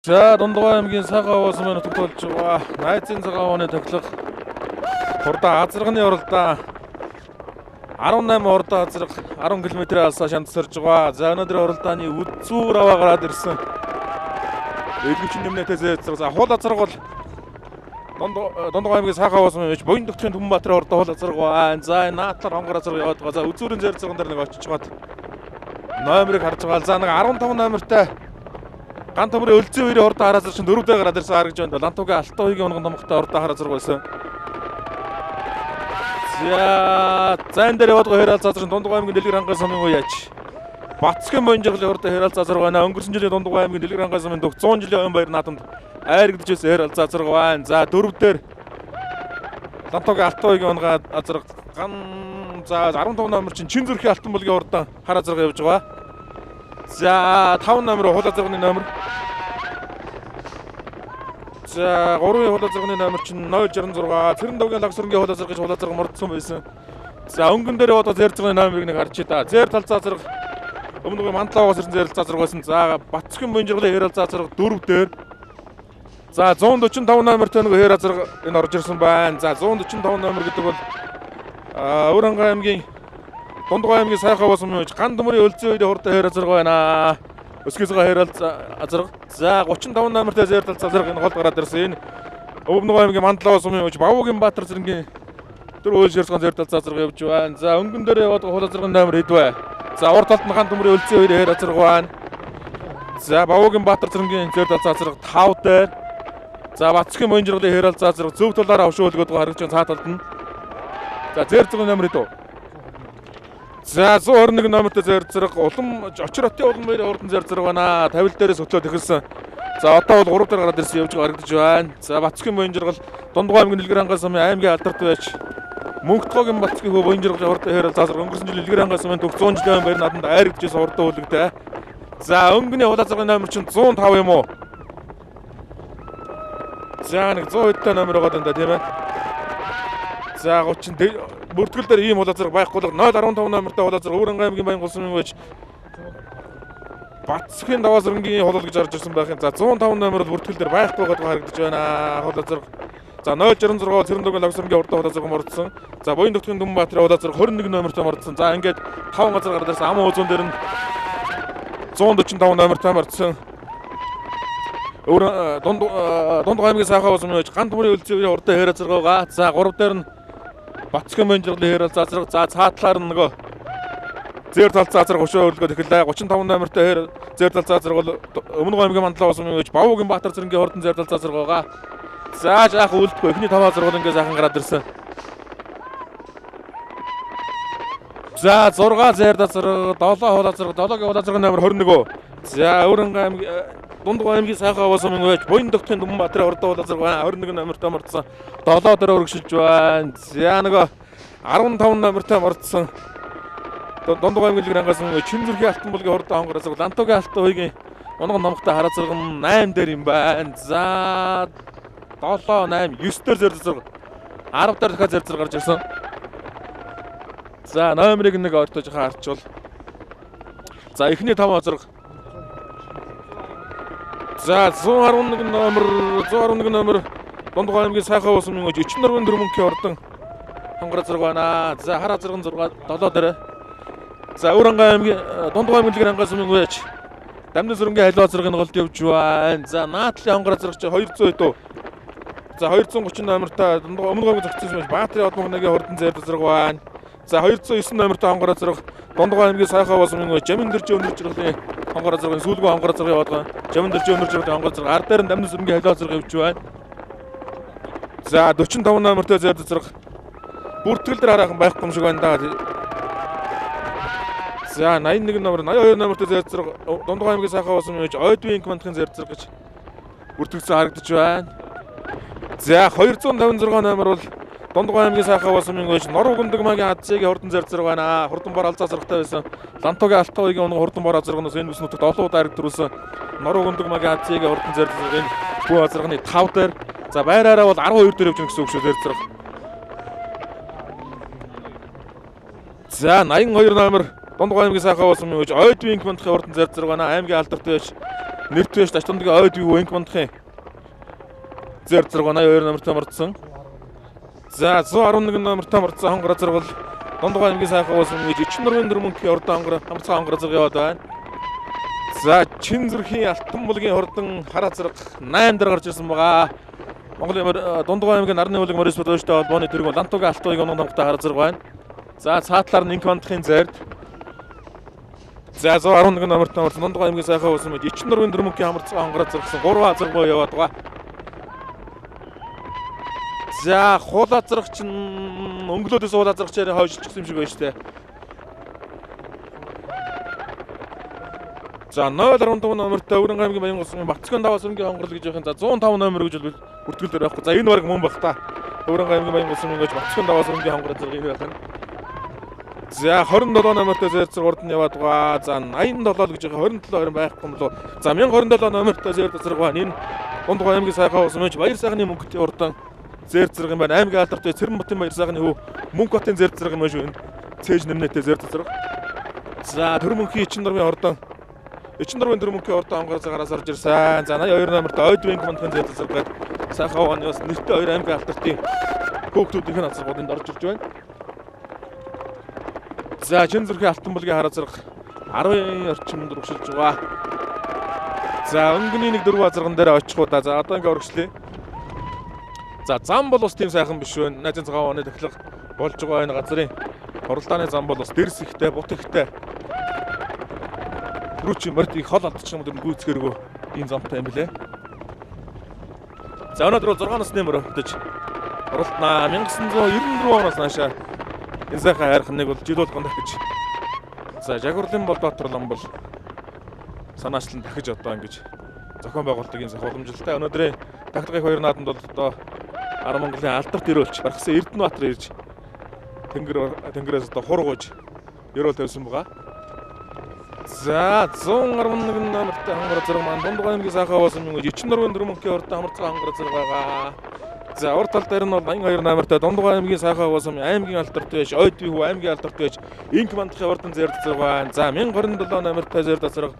За Дундгой аймгийн Цагаан овоос маань нутагт болж байгаа. Найзын Цагаан овооны тохилго хурдан азарганы уралдаа 18 хурдан азарга 10 км алсаа шандсарж байгаа. За өнөөдөр уралдааны үзүүр аваа гараад ирсэн. Элгэвчин нэмнэтэй зээцэг. За хул азарга бол Дундгой аймгийн Цагаан овоос маань буян дөгтхийн Түмэнбаатарын хурдан хул азарга байна. За энэ наадлаар хонгор азарга яваад байгаа. За үзүүрийн зээр зэрэг дээр нэг очиж гад номерыг харж байгаа. За нэг 15 номертай Ган төмрийн өлзий үерийн хурдан хараа зэрэг чинь дөрөв дээр гараад ирсэн харагдж байна. Лантугийн Алтан уйгийн унган номхтой хурдан хараа зэрэг байсан. За зайн дээр яваад байгаа Хэрал заазар Дундгой аймгийн Дэлгэр хангай сумын үе яж. Батцгийн бонжиглын хурдан Хэрал заазар байна. Өнгөрсөн жилийн Дундгой аймгийн Дэлгэр хангай сумын дөх 100 жилийн ойн баяр наадамд айрагдж байсан Хэрал заазар байна. За дөрөв дээр Лантугийн Алтан уйгийн унган азарга ган за 15 номер чинь Чин зүрхийн Алтан булгийн хурдан хараа зэрэг явж байгаа. За 5 номер хул азарганы номер. За 3-ын хул азарганы номер чинь 066 Цэрэндовгийн лагсрынгийн хул азарга гэж хул азарга мордсон байсан. За өнгөн дээр яваад зэр зэргийн номерыг нэг харж та. Зэр талцаа азарга өмнө Мантлаагаас ирсэн зэр талцаа азарга байсан. За Батцгийн буянжиргалын хэр талцаа азарга 4 дээр. За 145 номертой нэг хэр азарга энэ орж ирсэн байна. За 145 номер гэдэг бол Өөрөнгө аймгийн Дундгой аймгийн Сайхан овоос өмнө ган төмөрийн өлзий үеийн хурдан хэр азарга байна. Өсгийсгээ хэр азарга. За 35 номертой зэр талц азарга энэ гол гараад ирсэн. Энэ Өвнөгөө аймгийн Мандлаа сумын үеч Бавуугийн Баатар зэрэнгийн дөрөв үйл ширсган зэр талц азарга явж байна. За өнгөн дээр яваад хул азаргын номер хэд вэ? За урд талд нь ган төмөрийн өлзий үеийн хэр азарга байна. За Бавуугийн Баатар зэрэнгийн зэр талц азарга 5 дээр. За Батцгийн буян жаргалын хэр талц азарга зөв талаараа авшуу хөлгöd харагдаж байна цаа талд нь. За зэр зэрэг номер хэд вэ? За 121 номертой зэр зэрэг улам очир хотын улам баярын хурдан зэр зэрэг байна. 50 дээрээс хөтлөөд эхэлсэн. За одоо бол 3 дээр гараад ирсэн явж харагдаж байна. За Батцгийн буян жаргал Дундгой аймгийн Дэлгэр хангай сумын аймгийн алдарт байж Мөнхтгогийн Батцгийн хөө буян жаргалын хурдан хэр заазар өнгөрсөн жил Дэлгэр хангай сумын төгс 100 жилийн баяр наадамд айрагдчихсан хурдан хүлэгтэй. За өнгөний хулаа зэргийн номер чинь 105 юм уу? За нэг 100 хэдтэй номер байгаа даа тийм ээ. За 30 бүртгэл дээр ийм хулаа зэрэг байхгүй л 0.15 номертой хулаа зэрэг Өөрөнгө аймгийн баян гулсан байж Батцгийн даваа зэрэнгийн хулал гэж орж ирсэн байх юм. За 105 номер бол бүртгэл дээр байхгүй гэдэг харагдаж байна. Хулаа зэрэг. За 066 Цэрэндүгийн лагсрынгийн урдан хулаа зэрэг мордсон. За буян дөгтгийн Түмэнбаатарын хулаа зэрэг 21 номертой мордсон. За ингээд 5 газар гараад ирсэн. Аман үзүүн дээр нь 145 номертой мордсон. Өөр дунд аймгийн Сайхан ус мөн ган төмөрийн өлзий урдан хэр зэрэг байгаа. За 3 дээр нь Батцгийн буян жаргалын хэр заазраг. За цаатлаар нь нөгөө зэр талцаа азарга хошоо өрлөгөөд эхэллээ. 35 номертой хэр зэр талцаа азарга бол Өмнө аймгийн Мандлаа ус мөн Бавуугийн Баатар зэрэнгийн хурдан зэр талцаа азарга байгаа. За жаах үлдэхгүй. Эхний 5 азарга бол ингээ сайхан гараад ирсэн. За 6 зэр азарга, 7 хул азарга, 7-гийн хул азаргын номер 21. За Өөрөнгө аймгийн Дундгой аймгийн Сайхан овоос өмнө байж буян дөгтхийн Түмэнбаатарын хурдан хул азарга байна. 21 номертой мордсон. 7 дээр өргөшилж байна. За нөгөө 15 номертой мордсон. Дундгой аймгийн Дэлгэр хангаас өмнө Чин зүрхийн Алтан булгийн хурдан хонгор азарга, Лантугийн Алтан уйгийн унган номхтой хараа зэрэг 8 дээр юм байна. За 7 8 9 дээр зэр зэрэг 10 дээр дахиад зэр зэрэг гарч ирсэн. За номерыг нэг ортож харчвал. За эхний 5 азарга. За 111 номер 111 номер Дундгой аймгийн Сайхан ус өмнө 94 мөнхийн ордон хонгор зэрэг байна. За хараа зэрэг 6 7 дээр. За Өөрөнгө аймгийн Дундгой аймгийн Дэлгэр хангай сумын үеч Дамны зүрэнгийн халиуа зэрэг нь голд явж байна. За наадлын хонгор зэрэг чи 200 хэд үү? За 230 номертой Өмнө аймгийн зохицсон юм Баатрын одмогногийн хурдан зэр зэрэг байна. За 209 номертой хонгор зэрэг Дундгой аймгийн Сайхан ус өмнө Жамин дэржи өндөр жиргэлийн хонгор зэрэг сүүлгүй хонгор зэрэг яваад байгаа. Жамин дэржи өндөр жиргэлийн хонгор зэрэг ар дээр нь Дамны зүрэнгийн халиуа зэрэг явж байна. За 45 номертой зэр зэрэг бүртгэл дээр хараахан байхгүй юм шиг байна да. За 81 номер 82 номертой зэр зэрэг Дундгой аймгийн Сайхан ус өмнө Ойдвын командын зэр зэрэг гэж бүртгэгдсэн харагдаж байна. За 256 номер бол Дундгой аймгийн Сайхан ус өмнө Норуу гүндэг магийн Адсигийн хурдан зэр зэрэг байна. Хурдан бор алзаа зэрэгтэй байсан. Лантугийн Алтан уйгийн унган хурдан бор азарганаас энэ бүс нутагт олон удаа харагдуулсан Норуу гүндэг магийн Адсигийн хурдан зэр зэрэг энэ бүү азарганы 5 дээр. За байраараа бол 12 дээр явж гэн гэсэн үг шүү зэр зэрэг. За 82 номер Дундгой аймгийн Сайхан ус өмнө Ойдвын командын хурдан зэр зэрэг байна. Аймгийн алдарт байж Нэртвэш Ташдундгийн ойд юу инк мандахын зэр зэрэг 82 номертой мордсон. За 111 номертой мордсон хонгор зэрэг бол Дундгой аймгийн сайхан уусан гэж 94 мөнхийн ордон хонгор хамцгаа хонгор зэрэг яваад байна. За чин зүрхийн Алтан булгийн хурдан хараа зэрэг 8 дээр гарч ирсэн байгаа. Монголын Дундгой аймгийн нарны бүлэг Морис Бодоштой холбооны тэргүүн Лантугийн Алтуугийн унан тонготой хараа зэрэг байна. За цаатлаар нь инк мандахын зайрд. За 111 номертой мордсон Дундгой аймгийн сайхан уусан гэж 94 мөнхийн хамарцгаа хонгороо зэрэгсэн 3 азар боо яваад байгаа. За хуулаа зэрэг чинь өнгөлөөдөөс хуулаа зэрэг чирээ хойшлчихсан юм шиг байна шүү дээ. За 0.5 номертой Өвөрөн аймгийн Баян голсны Батцгийн даваа сүрэнгийн хонгорол гэж явах юм. За 105 номер гэж бол бүртгэл дээр байхгүй. За энэ баг мөн бах та. Өвөрөн аймгийн Баян голсын гэж Батцгийн даваа сүрэнгийн хонгорол зэрэг энэ байх нь. За 27 номертой зэр зэрэг урд нь яваад байгаа. За 87 л гэж байгаа 27 20 байхгүй юм болов. За 1027 номертой зэр зэрэг байна. Энэ Дундгой аймгийн сайхан ус мэж Баяр сайхны мөнгөтэй урдан зэр зэрэг юм байна. Аймгийн алдартай Цэрэн ботын Баяр сайхны хүү Мөнх батын зэр зэрэг юм шүү энэ. Цээж нэмнэтэй зэр зэрэг. За төр мөнхийн 94-ийн ордон 94-ийн төр мөнхийн ордон онгор цагаараас орж ирсэн. За 82 номертой Ойд Вэнг мандахын зэр зэрэг гээд сайхан овооны бас нэртэй хоёр аймгийн алтартын хөөгтүүдийн азаргууд энд орж ирж байна. За чин зүрхийн Алтан булгийн хараа зэрэг 10 орчим дөрвшилж байгаа. За өнгөний нэг дөрвөн азарган дээр очих уу да. За одоо ингээ өргөжлөө. За зам бол бас тийм сайхан биш вэ. Найзын цагаан оны тахилга болж байгаа энэ газрын хуралдааны зам бол бас дэрс ихтэй, бут ихтэй. Түрүү чи морд их хол алдчих юм уу гүйцэхэргүү ийм замтай юм блэ. За өнөөдөр бол 6 насны мөр хөтөж уралднаа. 1994 оноос наашаа энэ сайхан хайрхан нэг бол жил болгон дахиж. За Жагварлын бол Баатарлан бол санаачлан дахиж одоо ингэж зохион байгуулдаг энэ сайхан уламжлалтай. Өнөөдрийн тахилгын хоёр наадамд бол одоо Ар Монголын алдарт өрөөлч Бархсан Эрдэнэбаатар ирж тэнгэрээс одоо хургууж өрөөл тавьсан байгаа. За 111 номертой хонгор зэрэг маань Дундгой аймгийн сайхан уусан юм 94 мөнхийн урд хамарцгаа хонгор зэрэг байгаа. За урд тал дээр нь бол 82 номертой Дундгой аймгийн сайхан уусан аймгийн алдарт байж Ойд бихүү аймгийн алдарт байж Инк мандахын урдан зэрэг зэрэг байна. За 1027 номертой зэрэг зэрэг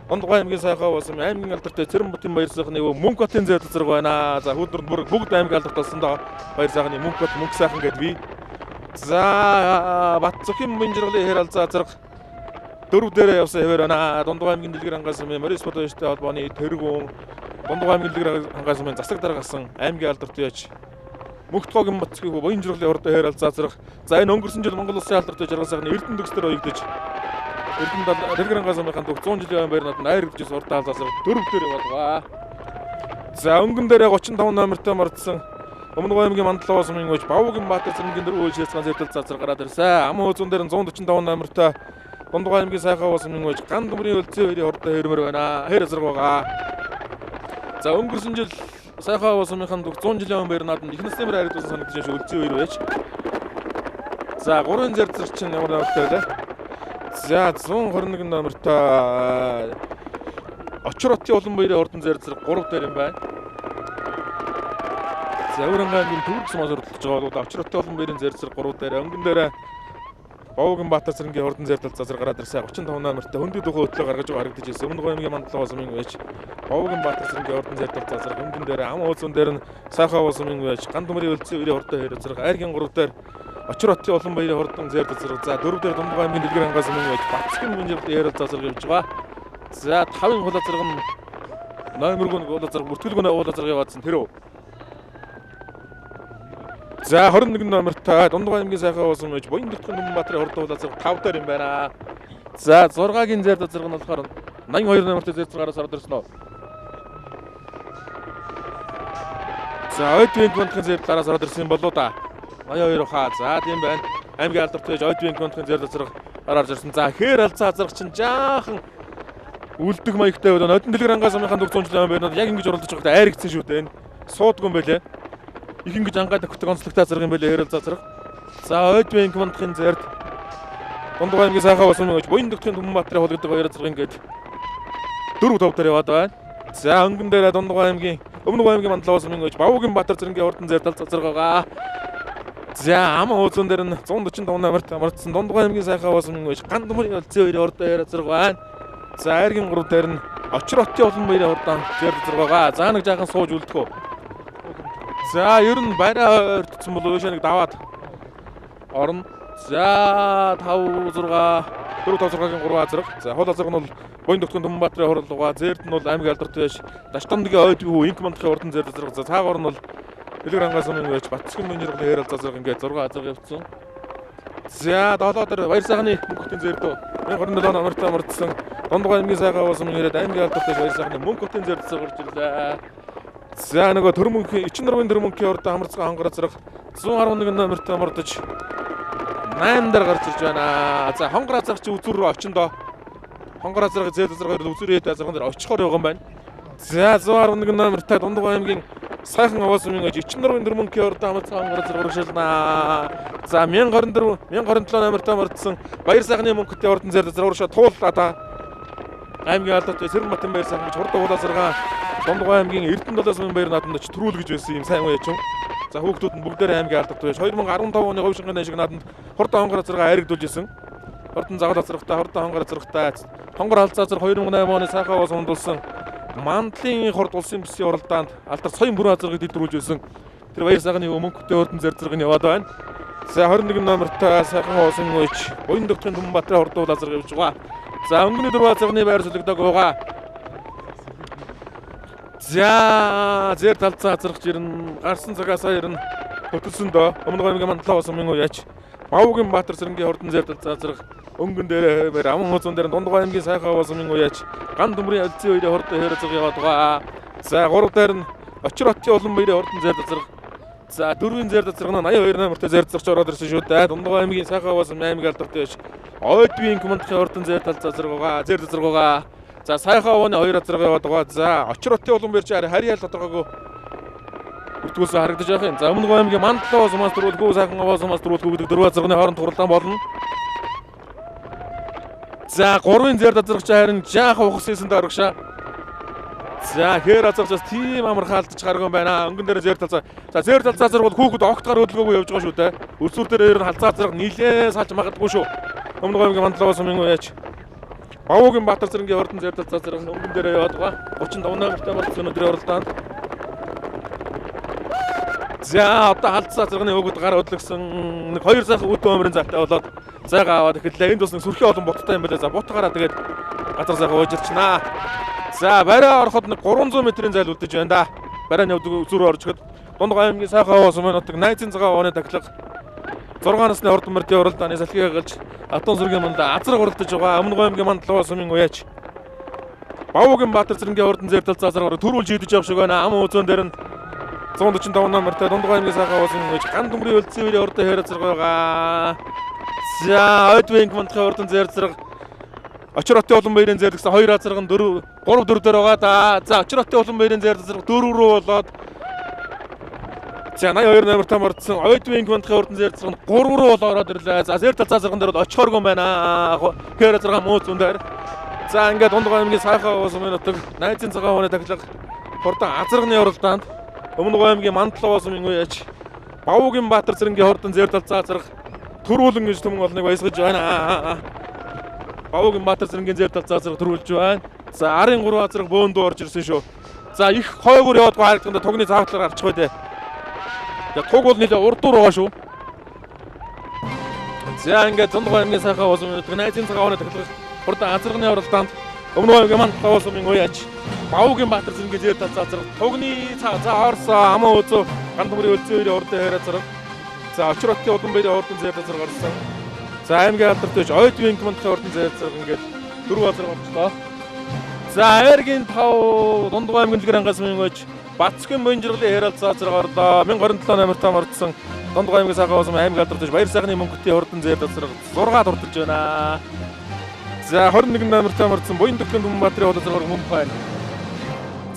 Дундгой аймгийн сайхан уусан аймгийн алдартай Цэрэн ботын Баяр сайхны Мөнх батын зэрэг зэрэг байна. За хүүхдүүд бүр бүгд аймгийн алдарт болсон доо. Баяр сайхны Мөнх бат мөнх сайхан гэд би. За Батцөхийн мөн жаргалын хэр алзаа зэрэг дөрөв дээрээ явсан хэвээр байна. Дундгой аймгийн дэлгэр хангасан Морис Бодоштой холбооны тэргүүн Дундгой аймгийн дэлгэр хангасан засаг даргасан аймгийн алдарт яаж Мөнхтгогийн Батцгийн хүү Буян жаргалын урд хэр алзаа зэрэг. За энэ өнгөрсөн жил Монгол улсын алдарт жаргал сайхны Эрдэнэ төгс дээр уягдаж Эрдэнэ дэлгэр хангасан мынхан 100 жилийн баяр надад найр гэж урдаа алзаа зэрэг дөрөв дээр яваад байгаа. За өнгөн дээрээ 35 номертой мордсон Өмнө аймгийн Мандлаа сумын гүйж Бавуугийн Баатар цэрэнгийн дөрөв үйл шээцгаан зэвтэл цацар гараад ирсэн. Аман хөөзөн дээр 145 номертой Дундгой аймгийн сайхан уусан гүйж Ган төмрийн өлзий хоёрын хордоо хэрмэр байна. Хэр азарг байгаа. За өнгөрсөн жил сайхан уусмынхан 100 жилийн өмнө баяр наадамд их насны мөр харагдсан санагдаж байна шүү. Өлзий хоёр байж. За 3 зэр зэрэг чинь ямар номертой вэ? За 121 номертой Очир хотын улан баярын ордон зэр зэрэг 3 дээр юм байна. За Өвөрөн аймгийн Төвөрг сумаас өртөлж байгаа бол Очир хотын улан баярын зэр зэрэг 3 дээр өнгөн дээр Бовгон Баатар цэрэнгийн хурдан зэр тал цацар гараад ирсэн. 35 номертой хөндөд дөхөө хөтлөө гаргаж байгаа харагдаж ирсэн. Өмнө аймгийн Мандлаа сумын байж Бовгон Баатар цэрэнгийн хурдан зэр тал цацар өнгөн дээр ам ууцун дээр нь сайхан сумын байж Ган төмрийн өлзий хоёрын хурдан хоёр зэрэг айргийн 3 дээр Очир хотын улан баярын хурдан зэр цацар. За 4 дээр Дундгой аймгийн Дэлгэр хангай сумын байж Батцгийн мөнжил ярил цацар явж байгаа. За 5-ын хулаа зэрэг нь номергүй нэг хулаа зэрэг бүртгэлгүй хулаа зэрэг яваадсан тэр үү. За 21 номертой Дундгой аймгийн сайхан уусан байж Буян дэвтгэн Түмэнбаатарын хурдан хулаа зэрэг 5 дээр юм байна. За 6-гийн зэр зэрэг нь болохоор 82 номертой зэр зэрэг гараас ороод ирсэн үү. За Ойд Вэнг мандахын зэр дараас ороод ирсэн юм болоо да. 82 хаа. За тийм байна. Аймгийн алдарт байж Ойд Вэнг мандахын зэр зэрэг гараад ирсэн. За хээр алзаа зэрэг чинь жаахан үлдэх маягтай байна. Нодон дэлгэр хангай сумынхаа 400 жилийн өмнө яг ингэж оролдож байхдаа айрагдсан шүү дээ. Суудгүй юм байлээ. Их ингэж ангаад өгдөг онцлогтой зэрэг юм байлээ хээр алзаа зэрэг. За Ойд Вэнг мандахын зэрд Дундгой аймгийн сайхан уусан гэж Буян дэвтгэн Түмэнбаатарын хулгайдаг хоёр зэрэг ингээд 4-5 дээр яваад байна. За өнгөн дээр Дундгой аймгийн Өмнө аймгийн Мандлаа сумын гэж Бавуугийн Баатар цэрэнгийн хурдан зэр тал цацраг байгаа. За ам ууцун дээр нь 145 номерт амарцсан Дундгой аймгийн сайхан уусан гэж Ган төмрийн өлзий хоёрын хурдан хоёр зэрэг байна. За айргийн 3 дээр нь Очир хотын олон баярын хурдан зэр зэрэг байгаа. За нэг жаахан сууж үлдэх үү. За ер нь барай ойртсон бол уушаа нэг даваад орно. За 5 6 4 5 6-гийн 3 азраг. За хол азраг нь бол Буян дөхтгөн Түмэнбаатарын хурал угаа. Зээрд нь бол аймаг алдарт байж Даштамдгийн ойд бүү инк мандахын урдан зээр зэрэг. За цаагаар нь бол Дэлгэр ангаас өмнө байж Батцгийн мөн жиргэл хээрэл зазраг ингээд 6 азраг явцсан. За долоо дээр баяр сайхны мөнх хотын зээрдөө 1027 номертой мордсон Дундгой аймгийн сайхан уусан мөн ирээд аймгийн алдарт байж баяр сайхны мөнх хотын зээрд гарч ирлээ. За нөгөө төр мөнхийн Ичин нурмын төр мөнхийн урд хамарцгаа хонгор азраг 111 номертой мордож 8 дээр гарч ирж байна. За хонгор азраг чи үзүр рүү очиндоо. Хонгор азраг зээл азраг хоёр үзүр хэд азраган дээр очихоор явган байна. За 111 номертой Дундгой аймгийн сайхан овоос минь гэж Ичин нурмын төр мөнхийн урд хамарцгаа хонгор азраг урагшилнаа. За 1024 1027 номертой мордсон баяр сайхны мөнхтэй урдан зээл азраг урагшаа тууллаа та. Аймгийн алдарт Сэрэн Батын баяр сайхан гэж хурдан хулаасаргаа Дундгой аймгийн Эрдэнэ долоос мөн баяр наадамд ч төрүүл гэж байсан юм сайн үе юм. За хүүхдүүд нь бүгдээр аймгийн алдарт байж 2015 оны говь шингэн шиг наадамд хурдан хонгор азаргаа айрагдуулж исэн. Хурдан загал азрагтай, хурдан хонгор азрагтай, хонгор халзаа азар 2008 оны сайхан аваас ундулсан Мандлын хурд улсын бүсийн уралдаанд алдар соён бүрэн азаргыг дэлгэрүүлж байсан. Тэр баяр сайхны мөнхтэй хурдан зэрэг зэрэг яваад байна. За 21 номертой сайхан уусан үеч буян дөгтгийн Түмэнбаатарын хурдан азарга явж байгаа. За өнгөний дөрөв азарганы байр солигдог байгаа. За зэр талцсан азаргач ирнэ. Гарсан цагаасаа ирнэ. Хөтөлсөн дөө. Өмнө аймгийн мандлаа болсон мөн үеч. Бавгийн Баатар сэрэнгийн хурдан зэр талцсан азарга өнгөн дээрээ байр аман хузуун дээр Дундгой аймгийн сайхан болсон мөн үеч. Ган төмрийн өлзий үеийн хурдан хээр азарга яваад байгаа. За 3 дээр нь Очир хотын улам баярын хурдан зэр азарга. За дөрвийн зэр азарга нь 82 номертой зэр азарч ороод ирсэн шүү дээ. Дундгой аймгийн сайхан болсон аймаг алдарт байж Ойдвийн командын хурдан зэр талцсан азарга байгаа. Зэр азарга байгаа. За сайхан овооны хоёр азарга яваад байгаа. За Очир хотын улам баяр чи харьяал тодорхойгүй бүртгүүлсэн харагдаж байх юм. За Өмнө аймгийн Мандлаа сумаас дөрвөлгүй сайхан овоо сумаас дөрвөлгүй гэдэг дөрвөн азарганы хооронд уралдаан болно. За гурвын зэр азаргач харин жаахан ухас хийсэн дөрөгшөө. За хээр азаргачаас тийм амар хаалтж гарган байна. Өнгөн дээр зэр талцаа. За зэр талцаа азарга бол хүүхэд огт гар хөдөлгөөгүй явж байгаа шүү дээ. Өсвөр дээр ер нь халзаа азарга нилээ салж магадгүй шүү. Өмнө аймгийн Мандлаа сумын үеч. Бавуугийн Баатар сэрэнгийн хурдан зэр талцаа азарга өнгөн дээр яваад байгаа. 35 номертой болсон өнөөдрийн уралдаанд. За одоо халдсан азарганы өгöd гар хөдлөсөн нэг хоёр сайхан үтэн өмрийн залтай болоод зайгаа аваад эхэллээ. Энд бас нэг сүрхий олон боттой юм байна. За ботгаараа тэгээд газар сайхан уужирчнаа. За барай ороход нэг 300 метрийн зайл үлдэж байна да. Барай явдаг зүрх орж ихэд Дундгой аймгийн сайхан овоос өмнө найзын цагаан овооны тахилга 6 насны урд мөрдийн уралдааны салхийг хагалж Атон сүргийн манд азраг уралдаж байгаа. Өмнө аймгийн Мандлаа сумын уяач. Бавуугийн Баатар зэрэнгийн урдан зэр талцаа азаргаар төрүүлж идэж явах шиг байна. Ам үзэн дээр нь 145 номертой Дундгой аймгийн сайхан овоос өмнө ган төмрийн өлдсөн үеийн урдан хээр азарга байгаа. За Ойдвинг мандахын урдан зэр зэрэг Очир хотын улам баярын зэр гэсэн хоёр азарга нь 4 3 4 дээр байгаа да. За Очир хотын улам баярын зэр зэрэг 4 рүү болоод за 82 номертой мордсон Ойдвинг мандахын урдан зэр зэрэг 3 рүү болоо ороод ирлээ. За зэр талцаа азарган дээр бол очихооргүй байна. Хээр азарга муу зүүн дээр. За ингээд Дундгой аймгийн сайхан овоос өмнө нутаг найзын цагаан хооны тахилга хурдан азарганы уралдаанд Өмнө аймгийн Мандлаа сумын үеч Бавуугийн Баатар зэрэнгийн хурдан зэр талцаа азарга төрүүлэн гэж түмэн олныг баясгаж байна. Бавуугийн Баатар зэрэнгийн зэр талцаа азарга төрүүлж байна. За арын 3 азарга бөөндөө орж ирсэн шүү. За их хойгоор яваад харагданда тугны заавтлаар гарчих бай дээ. За туг бол нэлээ урдуур байгаа шүү. За ингээд Дундгой аймгийн сайхан овоос өмнө найзын цагаан хооны тахилга хурдан азарганы уралдаанд Өмнө аймгийн Мандлаа сумын үеч Бавуугийн Баатар зэрэнгийн зэр талцаа азарга тугны цаа за орсоо аман өзөө ган төмрийн өлзий үеийн урдан хээр азарга. За Очир хотын улам баярын урдан зэр азарга орсон. За аймгийн алдарт байж Ойдвинг мандахын урдан зэр азарга ингээд дөрөв азарга орчлоо. За Айргийн 5 Дундгой аймгийн дэлгэр ангаас минь байж Бацгийн буян жаргалын хээр алцаа азарга орлоо. 1027 номертой мордсон Дундгой аймгийн сайхан уусан аймаг алдарт байж баяр сайхны мөнхөтийн урдан зэр азарга 6 дурталж байна. За 21 номертой мордсон буян дөхтөн Түмэнбаатарын хул азарга мөнх байна.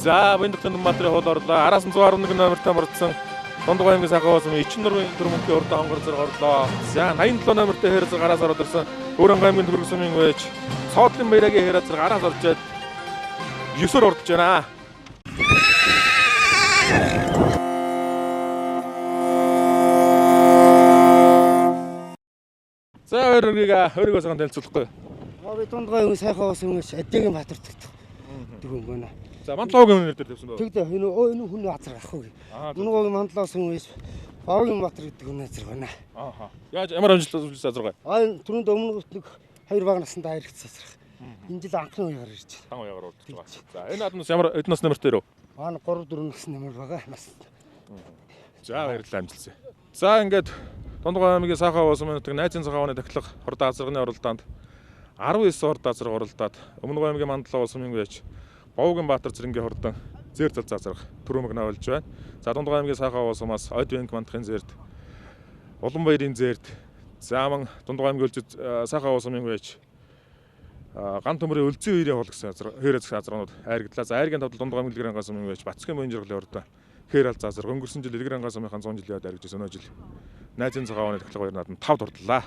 За буян дөхтөн Түмэнбаатарын хул орлоо. Араас нь 111 номертой мордсон Дундгой аймгийн сайхан уусан Ичин нурмын төр мөнхийн урдан хонгор зэрэг орлоо. За 87 номертой хээр зэрэг араас ороод ирсэн. Өөрөнгө аймгийн төгрөг сумын үеч Цоодлын баярагийн хээр зэрэг араас орж ирээд 9-өр ордож байна. За өөрийг өөрийгөө сайхан танилцуулахгүй. Би Дундгой аймгийн сайхан овоос өмнө Адигийн Баатар тэгдэг. Дөрөв байна. За Мантлавгийн нэр дээр тавьсан байна. Тэгдэ энэ хүн азар ах уу. Өмнөгөөгийн Мантлав сум үес Бовгийн Баатар гэдэг хүн азар байна. Ааха. Яаж ямар амжилт үзүүлсэн азаргаа? А энэ түрүүнд өмнө нэг хоёр бага насанд айрагцсан азар. Энэ жил анхны үегаар ирж байна. Хан уягаар урдж байгаа. За энэ наадмаас ямар эд нас номертой ирв? Аа 3 4 нас номер байгаа. Нас. За баярлалаа амжилтсан. За ингээд Дундгой аймгийн Сайхан уусан нутаг Найзын цагааны тахилга хордоо азарганы оролдоонд 19 орд азарга оролдоод Өмнөгөө аймгийн Мандлаа уулсын мөнгөж Бовгийн Баатар зэрэнгийн хордон зэр зал азарга түрүүмэг навалж байна. За Дундгой аймгийн Сайхан уулсумаас Ойд Венг мандахын зэрд Уланбаярын зэрд за мөн Дундгой аймгийн Өлзөд Сайхан уулсын мөнгөж ган төмрийн Өлзийн үерийн хулгасан азарга хээр азарганууд айрагдлаа. За айргийн тавдал Дундгой аймгийн Дэлгэрэн гасан мөнгөж Бацгийн буян жаргалын ордон хээр алз азарга өнгөрсөн жил Дэлгэрэн гасан 100 жилийн яд айрагж өнөө жил Найзын цагааны тахилга хоёр наадам 5 дурдлаа.